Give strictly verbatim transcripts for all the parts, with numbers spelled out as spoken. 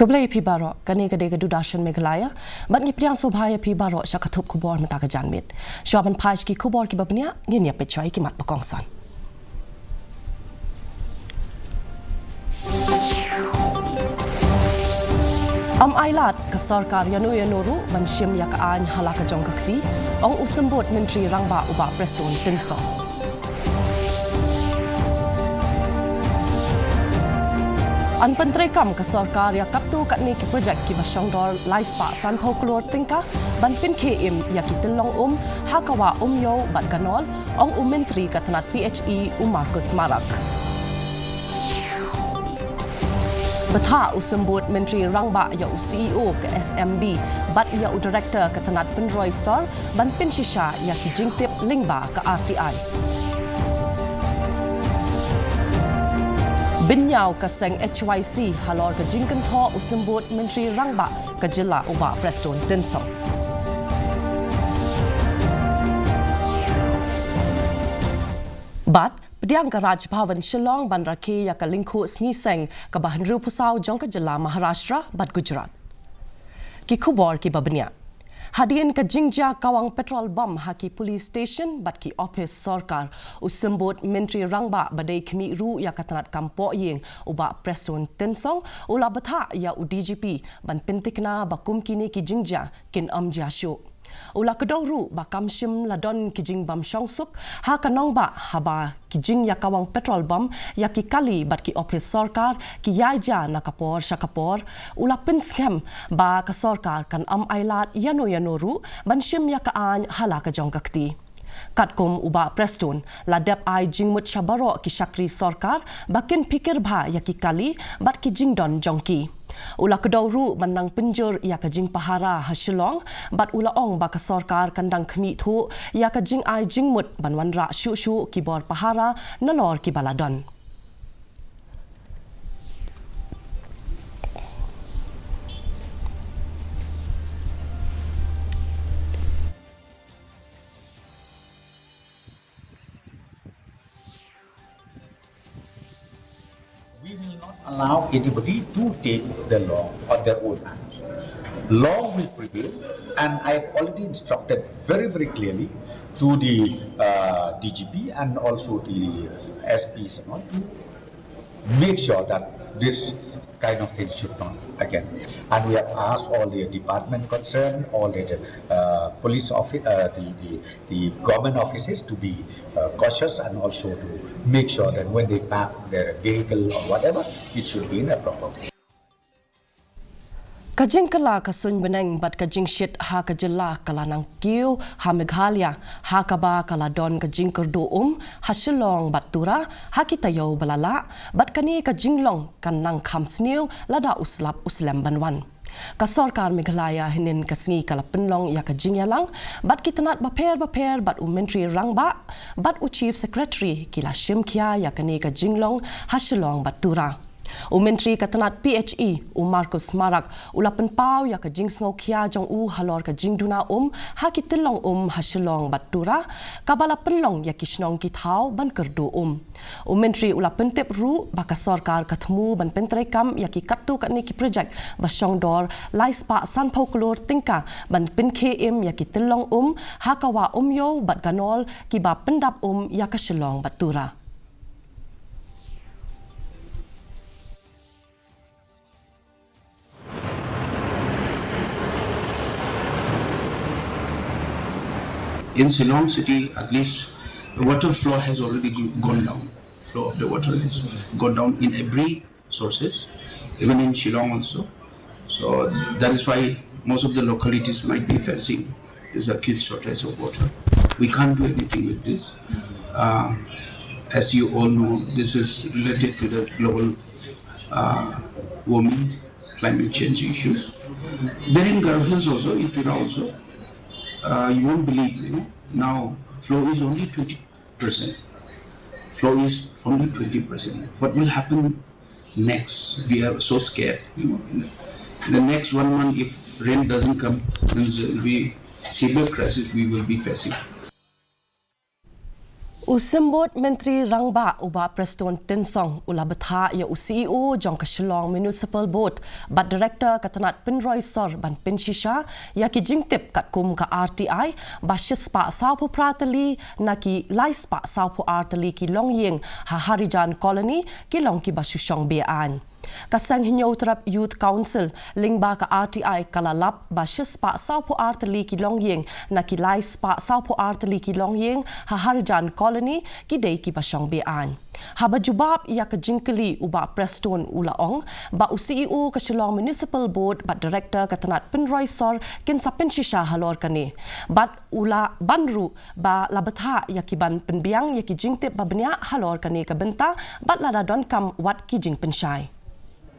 Khublei ïa phi baroh, kane ka dei ka Doordarshan Meghalaya, bad ngi pdiang sngewbha ïa phi baroh sha ka thup khubor mynta ka janmiet. Shuwa ban phai sha ki khubor kiba bniah, ngin ïa peit shuwa ïa ki mat ba kongsan. Ym ailad ka sorkar ïano ïano ruh ban shim ïa ka aiñ ha la ka jong ka kti, ong u Symbud Myntri Rangbah u Bah Prestone Tynsong. Yn pyntreikam ka sorkar ïa katto katne ki projek kiba shongdor lai spah sanphew klur tyngka ban pynkhie im ïa ki tyllong um ha ka Wah Umiew bad Ganol, ong u Myntri ka tnat P H E u Marcuise Marak. Bthah u Symbud Myntri Rangbah ïa u C E O ka S M B bad ïa u Director ka tnat Pynroi Sor ban pynshisha ïa ki jingtip lyngba ka R T I. Bynñiaw ka seng H Y C halor ka jingkynthoh u Symbud Myntri Rangbah ka jylla u Bah Prestone Tynsong. Bad pdiang ka Raj Bhavan Shillong ban rakhe ïa ka lyngkhuh sngi seng kaba hynriewphew saw jong ka jylla Maharashtra bad Gujarat. Ki khubor kiba bniah. Hadien ka jingjia kawang petrol bom ha ki police station bad ki ophis sorkar, u Symbud Myntri Rangbah ba dei khmih ruh ïa ka tnat kam pohïing u Bah Prestone Tynsong u la bthah ïa u D G P ban pynthikna ba kum kine ki jingjia kin ym jia shuh. U la kdew ruh ba kam shym la don ki jingbymshongsuk ha ka nongbah haba ki jingïakawang petrol bom ïa ki kali bad ki ophis sorkar ki ïaid ïa na ka por sha ka por. U la pynskhem ba ka sorkar kan ym ailad ïano ïano ruh ban shim ïa ka aiñ ha la ka jong ka kti. Katkum u Bah Prestone, la dep ai jingmut sha baroh ki shakri sorkar ba kin phikir bha ïa ki kali bad ki jingdon jong ki. U la kdew ruh ban nang pynjur ïa ka jingpahara ha Shillong, bad u la ong ba ka sorkar kan dang khmih thuh ïa ka jingai jingmut ban wanrah shuh shuh ki bor pahara nalor kiba la don. We will not allow anybody to take the law on their own hands. Law will prevail, and I have already instructed very, very clearly to the uh, D G P and also the S Ps and all to make sure that this kind of thing should not again. And we have asked all the department concerned, all the uh, police office, uh, the, the, the government offices to be uh, cautious and also to make sure that when they park their vehicle or whatever, it should be in a proper place. Ka jingkylla ka suiñ bneng bad ka jingshit ha ka jylla ka la nang kiew ha Meghalaya, ha kaba ka la don ka jingkyrduh um ha Shillong bad Tura ha ki taïew ba la lah, bad kane ka jinglong kan nang kham sniew lada u slap u slem ban wan. Ka sorkar Meghalaya hynnin ka sngi ka la pynlong ïa ka jingïalang bad ki tnat bapher bapher bad u Myntri Rangbah bad u Chief Secretary ki la shim khia ïa kane ka jinglong ha Shillong bad Tura. U Myntri ka tnat P H E, u Marcuise Marak, u la pynpaw ïa ka jingsngewkhia jong u halor ka jingduna um ha ki tyllong um ha Shillong bad Tura, kaba la pynlong ïa ki shnong ki thaw ban kyrduh um. U Myntri u la pyntip ruh ba ka sorkar ka thmu ban pyntreikam ïa ki katto katne ki projek ba shongdor lai spah sanphew klur tyngka ban pynkhie im ïa ki tyllong um ha ka Wah Umiew bad Ganol kiba pyndap um ïa ka Shillong bad Tura. In Shillong city, at least the water flow has already gone down. Flow of the water has gone down in every sources, even in Shillong also. So that is why most of the localities might be facing this acute shortage of water. We can't do anything with this. Uh, as you all know, this is related to the global uh, warming, climate change issues. There in Garo Hills also, in Tura also, uh, you won't believe, you know, now flow is only twenty percent. Flow is only twenty percent. What will happen next? We are so scared. You know, in the, in the next one month, if rain doesn't come, then there will be severe crisis we will be facing. U Symbud Myntri Rangbah u Bah Prestone Tynsong u la bthah ïa u C E O jong ka Shillong Municipal Board bad Director ka tnat pynroi sor ban pynshisha ïa ki jingtip katkum ka R T I ba shispah sawphew phra tylli na ki laispah sawphew ar tylli ki longïing ha Harijan Colony ki long kiba shu shong be-aiñ. Ka seng Hynñiewtrep Youth Council lyngba ka R T I ka la lap ba shispah sawphew ar tylli ki longïing na ki laispah sawphew ar tylli ki longïing ha Harijan Colony ki dei kiba shong be-aiñ. Haba jubab ïa ka jingkylli u Bah Prestone u la ong ba u C E O ka Shillong Municipal Board bad Director ka tnat pynroi sor kin sa pynshisha halor kane. Bad u la ban ruh ba la bthah ïa ki ban pynbiang ïa ki jingtip ba bniah halor kane ka bynta bad lada donkam wat ki jingpynshai.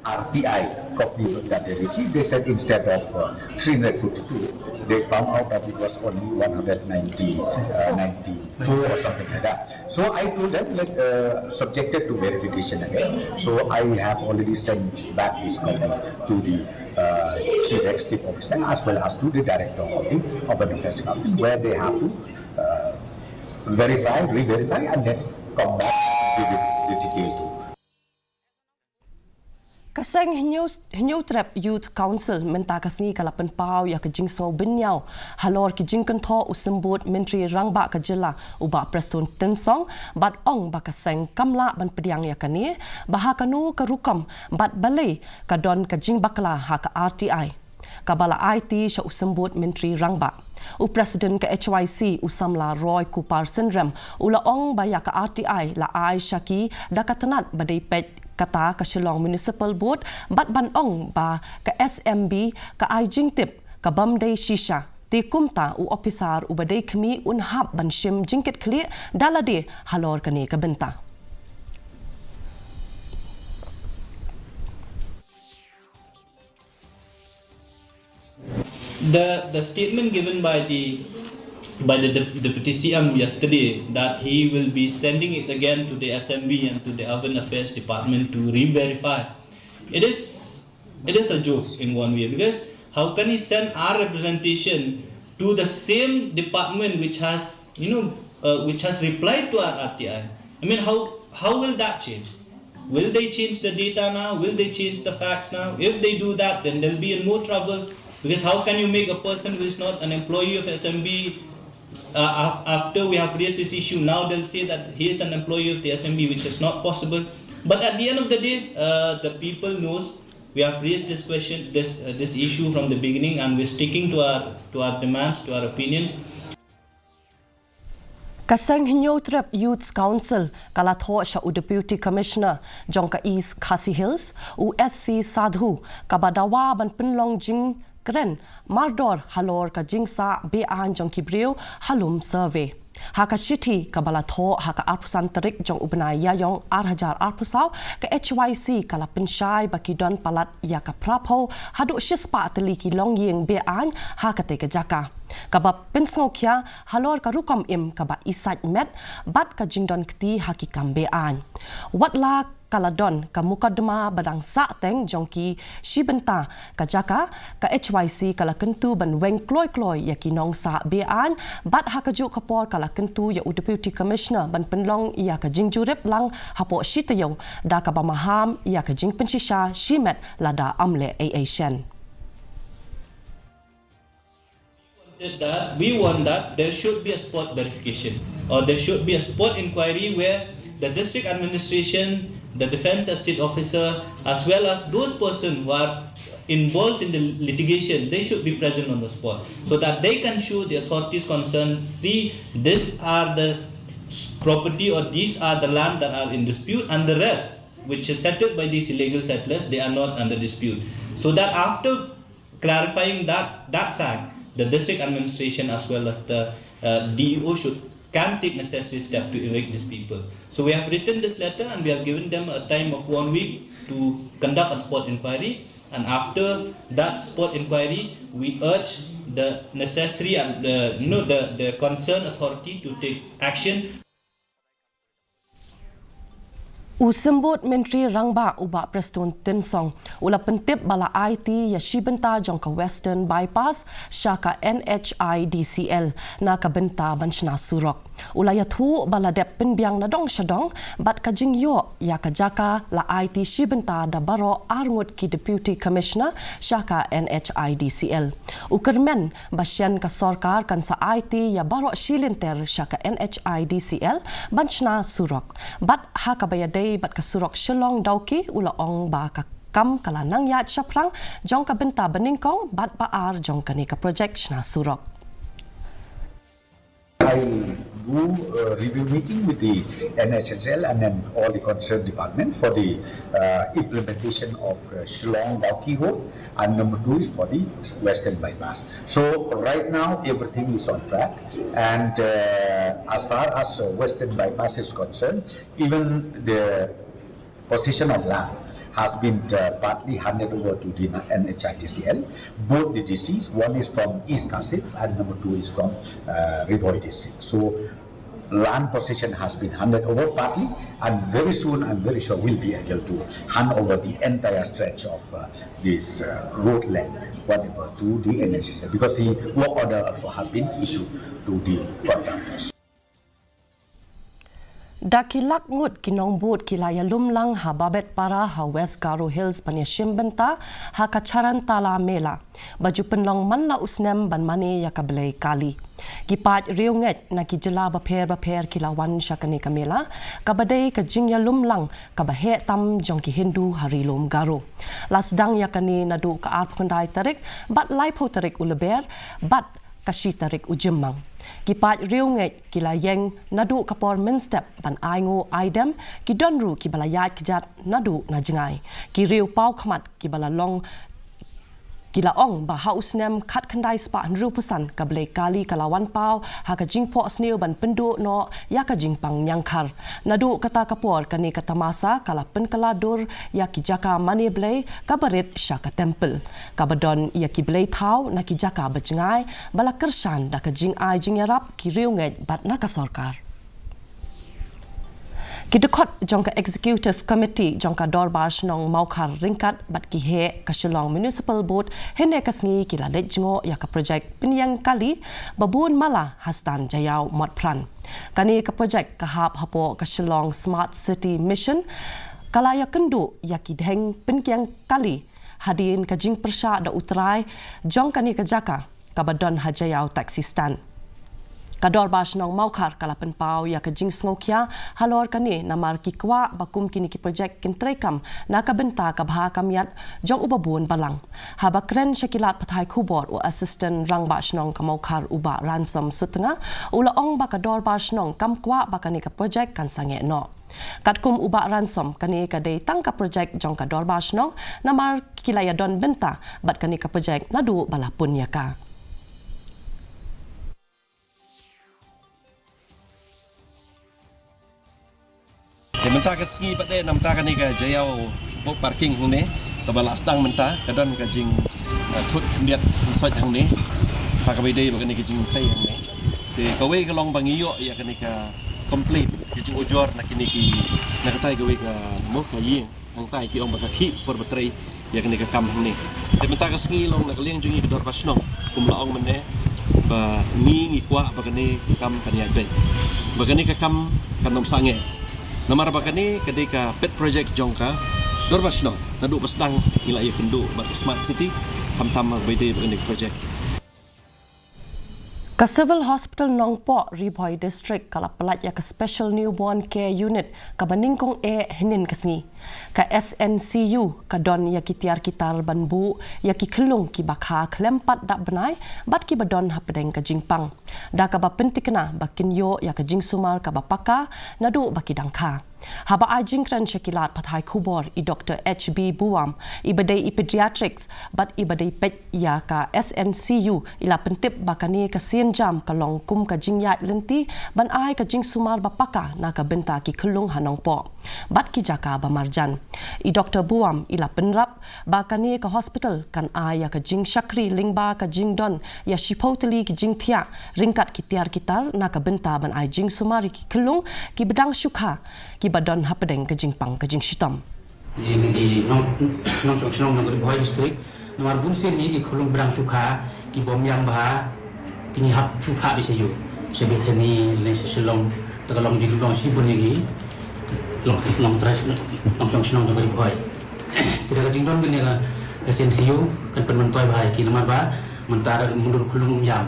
R T I copy that they received, they said instead of uh, three hundred fifty-two, they found out that it was only one hundred ninety, uh, ninety-four or something like that. So I told them, let uh, subjected to verification again. So I have already sent back this copy to the uh, chief executive officer as well as to the director of the urban affairs department, where they have to uh, verify, re-verify, and then come back with the, the detail to. Ka seng Hynñiew, Hynñiewtrep Youth Council mynta ka sngi ka la pynpaw ïa ka jingsngew bynñiaw halor ki jingkynthoh u Symbud Myntri Rangbah ka jylla u Bah Prestone Tynsong bad ong ba ka seng kam lah ban pdiang ïa kane ba ha kano ka rukom bad balei ka don ka jingbakla ha ka R T I kaba la aiti sha u Symbud Myntri Rangbah. U President ka H Y C u samla Roy Kupar Synrem u la ong ba ïa ka R T I la ai sha ki da ka tnat ba dei peit kata ka Shillong Municipal Board bad ban ong ba ka S M B ka ai jingtip ka bym dei shisha. Te kumta u ophisar uba dei khmih un hap ban shim jingkitkhlieh da lade halor kane ka bynta. The, the statement given by the by the Dep- Deputy C M yesterday, that he will be sending it again to the S M B and to the Urban Affairs Department to re-verify. It is it is a joke in one way, because how can he send our representation to the same department which has, you know, uh, which has replied to our R T I? I mean, how how will that change? Will they change the data now? Will they change the facts now? If they do that, then they'll be in more trouble. Because how can you make a person who is not an employee of S M B, uh, af- after we have raised this issue, now they'll say that he is an employee of the S M B, which is not possible. But at the end of the day, uh, the people knows we have raised this question, this uh, this issue from the beginning, and we're sticking to our to our demands, to our opinions. Ka seng Hynñiewtrep Youth Council ka la thoh sha u Deputy Commissioner jong ka East Khasi Hills, u S C Sadhu, kaba dawa ban pynlong jingkren mardor halor ka jingsah be-aiñ jong ki briew ha lum survey. Ha ka shithi kaba la thoh ha ka arphew san tarik jong u bnai Ïaïong ar hajar arphew saw, ka H Y C ka la pynshai ba ki don palat ïa ka phraphew haduh shispah tylli ki longïing be-aiñ ha katei ka jaka, kaba pynsngewkhia halor ka rukom im kaba isaid met bad ka jingdon kti ha ki kam be-aiñ. Wat la ka la don ka mukotduma ba dang sahteng jong ki shi bynta ka jaka, ka H Y C ka la kyntu ban weng kloi kloi ïa ki nongsah be-aiñ bad ha kajuh ka por ka la kyntu ïa u Deputy Commissioner ban pynlong ïa ka jingjurip lang hapoh shi taïew da kaba maham ïa ka jingpynshisha shimet lada ym leh ei ei shen. That we want that there should be a spot verification, or there should be a spot inquiry where the district administration, the defense estate officer, as well as those persons who are involved in the litigation, they should be present on the spot so that they can show the authorities concerned, see, these are the property or these are the land that are in dispute, and the rest, which is settled by these illegal settlers, they are not under dispute. So that after clarifying that, that fact, the district administration as well as the uh, D E O should can take necessary steps to evict these people. So we have written this letter and we have given them a time of one week to conduct a spot inquiry. And after that spot inquiry, we urge the necessary and the, you know, the, the concerned authority to take action. U Symbud Myntri Rangbah u Bah Prestone Tynsong u la pyntip ba la aiti ïa shi bynta jong ka Western Bypass sha ka N H I D C L na ka bynta ban shna surok. U la ïathuh ba la dep pynbiang na dong sha dong bad ka jingïoh ïa ka jaka la aiti shi bynta da baroh ar ngut ki Deputy Commissioner sha ka N H I D C L. U kyrmen ba shen ka sorkar kan sa aiti ïa baroh shi lynter sha ka N H I D C L ban shna surok. Bad ha kaba ïadei bad ka surok Shillong Dawki u la ong ba ka kam ka la nang ïaid shaphrang jong ka bynta banyngkong bad ba ar jong kane ka projek shna surok. I do a review meeting with the N H I D C L and then all the concerned department for the uh, implementation of uh, Shillong Dawki Road, and number two is for the Western Bypass. So right now everything is on track, and uh, as far as uh, Western Bypass is concerned, even the possession of land has been uh, partly handed over to the N H I D C L. Both the D Cs, one is from East Khasi Hills and number two is from uh, Ri Bhoi district. So land possession has been handed over partly, and very soon I'm very sure we'll be able to hand over the entire stretch of uh, this uh, road length, whatever, to the N H I D C L, because the work order also has been issued to the contractors. Da ki lak ngut ki nongbud ki la ïalum lang ha Babetpara ha West Garo Hills ban ïashim bynta ha ka Charantala Mela ba ju pynlong man la u snem ban mane ïa ka blei Kali. Ki paid riewngeit na ki jylla bapher bapher ki la wan sha kane ka mela kaba dei ka jingïalum lang kaba heh tam jong ki Hindu ha Ri Lum Garo. La sdang ïa kane naduh ka arphew khyndai tarik bad laiphew tarik u Lber bad ka shi tarik u Jymmang. Ki paid riewngeit ki la ïeng naduh ka por mynstep ban ai nguh ai dem, ki don ruh kiba la ïaid kjat naduh na jngai. Ki riew paw khmat kiba la long ki la ong ba ha u snem khatkhyndai spah hynriewphew san ka blei Kali ka la wan paw ha ka jingphohsniew ban pynduh noh ïa ka jingpang ñiangkhar. Naduh kata ka por kane ka tamasa ka la pynkylla dur ïa ki jaka mane blei kaba rit sha ka templ. Kaba don ïa ki blei thaw na ki jaka ba jngai ba la kyrshan da ka jingai jingïarap ki riewngeit bad na ka sorkar. Ki dkhot jong ka Executive Committee jong ka Dorbar Shnong Mawkhar ryngkat bad ki heh ka Shillong Municipal Board hynne ka sngi ki la leit jngoh ïa ka projek pynïeng kali ba bun mala ha Stan Jaiaw Motphran. Kane ka projek ka hap hapoh ka Shillong Smart City Mission ka la ïakynduh ïa ki dheng pynkieng kali hadien ka jingpyrshah da u trai jong kane ka jaka kaba don ha Jaiaw Taxi Stand. Ka Dorbar Shnong Mawkhar ka la pynpaw ïa ka jingsngewkhia halor kane namar ki kwah ba kum kine ki projek kin treikam na ka bynta ka bha ka miat jong uba bun balang. Haba kren sha ki lad pathai khubor u Assistant Rangbah Shnong ka Mawkhar u Bah Ransom Sutnga u la ong ba ka Dorbar Shnong kam kwah ba kane ka projek kan sangeh noh. Katkum u Bah Ransom kane ka dei tang ka projek jong ka Dorbar Shnong namar ki la ïadon bynta bad kane ka projek naduh ba la pun ïa ka. Te mynta ka sngi pat de na mynta kane ka Jaiaw boat parking hangne kaba la sdang mynta ka don ka jing thut khyndiat khynsoit hangne ha kaba ïadei bad kane ka jingtei hangne. Te kawei ka long ba ngi ïoh ïa kane ka complaint ka jingujor na kine ki na katai kawei ka mo ka ïing hangtai ki ong ba ka khih por ba trei ïa kane ka kam hangne. Te mynta ka sngi long na ka liang jong ngi ka Dorbar Shnong kum la ong mynne ba ngi ngi kwah ba kane ka kam kan ïaid beit ba kane ka kam kan ym sangeh. Namar ba kane ka dei ka pet project jong ka Dorbar Shnong naduh ba sdang ngi la ïakynduh bad ka Smart City khamtam ba dei ba kane ka project. Ka Civil Hospital Nongpoh, Ri Bhoi District ka la pyllait ïa ka Special Newborn Care Unit kaba nyngkong eh hynnin ka sngi. Ka S N C U ka don ïa ki tiar ki tar ban buh ïa ki khyllung kiba kha khlem pat dap bnai bad kiba don hapdeng ka jingpang, da kaba pynthikna ba kin ïoh ïa ka jingsumar kaba paka naduh ba ki dang kha. Haba ai jingkren sha ki lad pathai khubor i Doktor H B Buwam iba dei i pediatrics bad iba dei peit ïa ka S N C U i la pyntip ba kane ka sienjam ka long kum ka jingïaid lynti ban ai ka jingsumar ba paka na ka bynta ki khyllung ha Nongpoh bad ki jaka ba mar Jan. I Doktor Buam i la pynrap ba kane ka hospital kan ai ïa ka jingshakri lyngba ka jingdon ïa shiphew tylli ki jingthiah ryngkat ki tiar ki tar na ka bynta ban ai jingsumar ïa ki khyllung kiba dang shu kha kiba don hapdeng ka jingpang ka jingshitom. Ïa ki nong, nongshong shnong jong ka Ri Bhoi District. Namar bun sien hi ki khyllung ba dang shu kha ki bym ïam bha, te ngi hap shu phah beit sha ïew, sha Bethany lane sha Shillong, te ka long jingdon shibun ïa ki long, long trai, nongshong shnong jong ka Ri Bhoi. Te da ka jingdon kane ka S N C U kan pynmyntoi bha ïa ki namar ba mynta da ka mutdur khyllung ym ïam.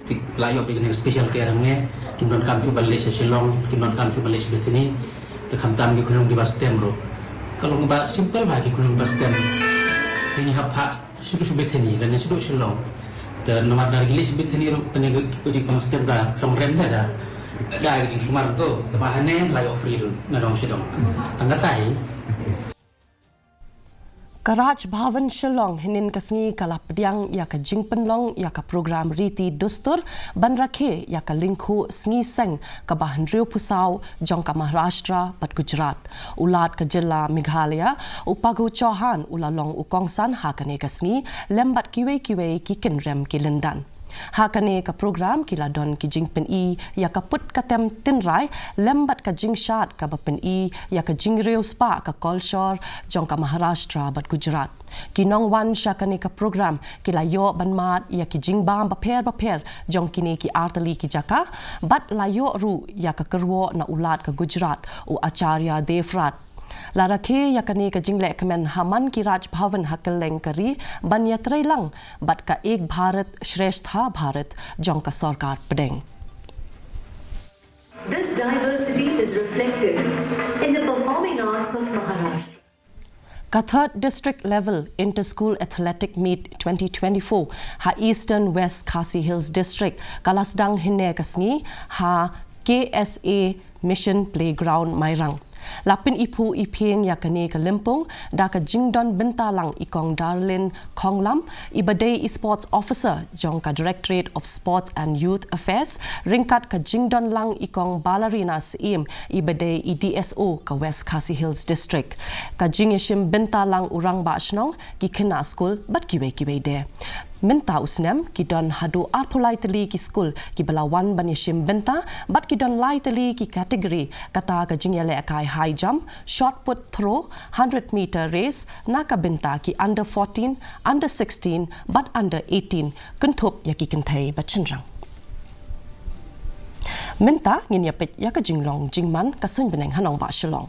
Te la ïoh beit kane ka special care hangne, kim donkam shuh ban leit sha Shillong, kim donkam shuh ban leit sha Bethany. Te khamtam ki khyllung kiba stem ruh, ka long ba simple bha ki khyllung ba stem. Te ngi hap phah sha, sha Bethany lane sha Shillong. Te namar da ki leit sha Bethany ruh kane ka, ka jingpang stem da shong rem da, da, da ka jingsumar to. Te ba hangne la ïoh free ruh na dong sha dong. Tang katei. Ka Raj Bhavan Shillong hynnin ka sngi ka la pdiang ïa ka jingpynlong ïa ka program riti dustur ban rakhe ïa ka lyngkhuh sngi seng kaba hynriewphew saw jong ka Maharashtra bad Gujarat. U Lat ka jylla Meghalaya, u Phagu Chauhan u la long u kongsan ha kane ka sngi lem bad kiwei kiwei ki kynrem ki lyndan. Ha kane ka program ki la don ki jingpyni ïa ka put ka tem tynrai lem bad ka jingshad kaba pyni ïa ka jingriewspah ka kolshor jong ka Maharashtra bad Gujarat. Ki nongwan sha kane ka program ki la ïoh ban mad ïa ki jingbam bapher bapher jong kine ki artylli ki jaka bad la ïoh ruh ïa ka kyrwoh na u Lat ka Gujarat, u Acharya Devrat. La rakhe ïa kane ka jinglehkmen ha man ki Raj Bhavan ha kylleng ka ri ban ïatreilang bad ka Ek Bharat Shreshtha Bharat jong ka Sorkar Pdeng. This diversity is reflected in the performing arts of Maharashtra. Ka Third District Level Inter-School Athletic Meet twenty twenty-four ha Eastern West Khasi Hills District ka la sdang hynne ka sngi ha K S A Mission Playground Mairang. La pyniphuh iphieng ïa kane ka lympung da ka jingdon bynta lang i Kong Darlin Khonglam, iba dei i Sports Officer jong ka Directorate of Sports and Youth Affairs, ryngkat ka jingdon lang i Kong Balarina Syiem, iba dei i D S O ka West Khasi Hills District. Ka jingïashim bynta lang u rangbah shnong, ki khynnah skul bad kiwei kiwei de. Mynta u snem ki don haduh arphew lai tylli ki skul kiba la wan ban ïashim bynta bad ki don lai tylli ki category, kata ka jingïalehkai high jump, shot put throw, hundred meter race na ka bynta ki under fourteen, under sixteen bad under eighteen, kynthup ïa ki kynthei bad shynrang. Mynta ngin ïapeit ïa ka jinglong jingman ka suiñ bneng ha nongbah Shillong.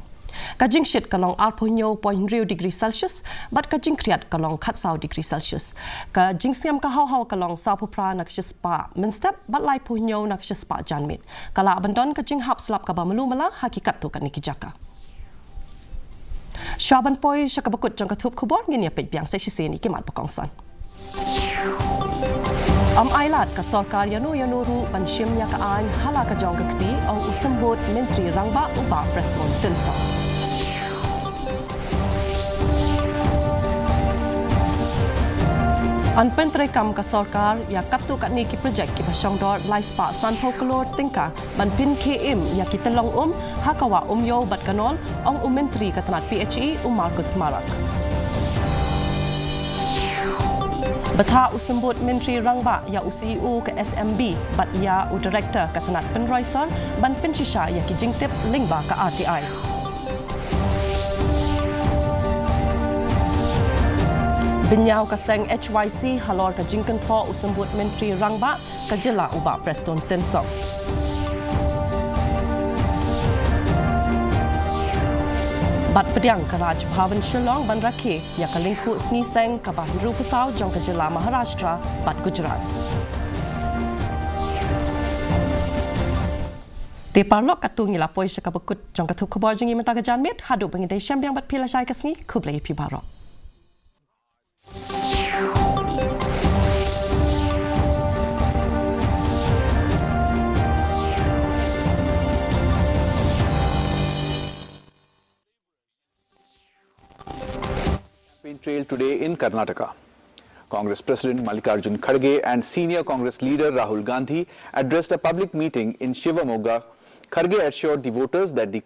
Ka jingshit ka long arphew hynñiew point hynriew degree Celsius bad ka jingkhriat ka long khatsaw degree Celsius. Ka jingsngem ka haw haw ka long sawphew phra na ka shispah mynstep bad laiphew hynñiew na ka shispah janmiet. Ka lah ban don ka jinghap slap kaba malu mala ha ki katto katne ki jaka. Shuwa ban poi sha kaba kut jong ka thup khubor, ngin ïapeit biang sa shisien ïa ki mat ba kongsan. Ym ailad ka sorkar ïano ïano ruh ban shim ïa ka aiñ ha la ka jong ka kti, ong u Symbud Myntri Rangbah u Bah Prestone Tynsong. Yn pyntreikam ka sorkar ïa katto katne ki projek kiba shongdor lai spah sanphew klur tyngka ban pynkhie im ïa ki tyllong um ha ka Wah Umiew bad Ka Nol, ong u Myntri ka tnat P H E u Marcuise Marak. Bthah u Symbud Myntri Rangbah ïa u C E O ka S M B bad ïa u Director ka tnat pynroi sor ban pynshisha ïa ki jingtip lyngba ka R T I. Bynñiaw ka seng H Y C halor ka jingkynthoh u Symbud Myntri Rangbah ka jylla u Bah Prestone Tynsong. Bad pdiang ka Raj Bhavan Shillong ban rakhe ïa ka lyngkhuh sngi seng kaba hynriewphew saw jong ka jylla Maharashtra bad Gujarat. Te paralok, katto ngi la poi sha kaba kut jong ka thup khubor jong ngi mynta ka janmiet, haduh ba ngin ïashem biang bad phi lashai ka sngi, khublei ïa phi baroh. Campaign trail today in Karnataka. Congress President Mallikarjun Kharge and senior Congress leader Rahul Gandhi addressed a public meeting in Shivamogga. Kharge assured the voters that the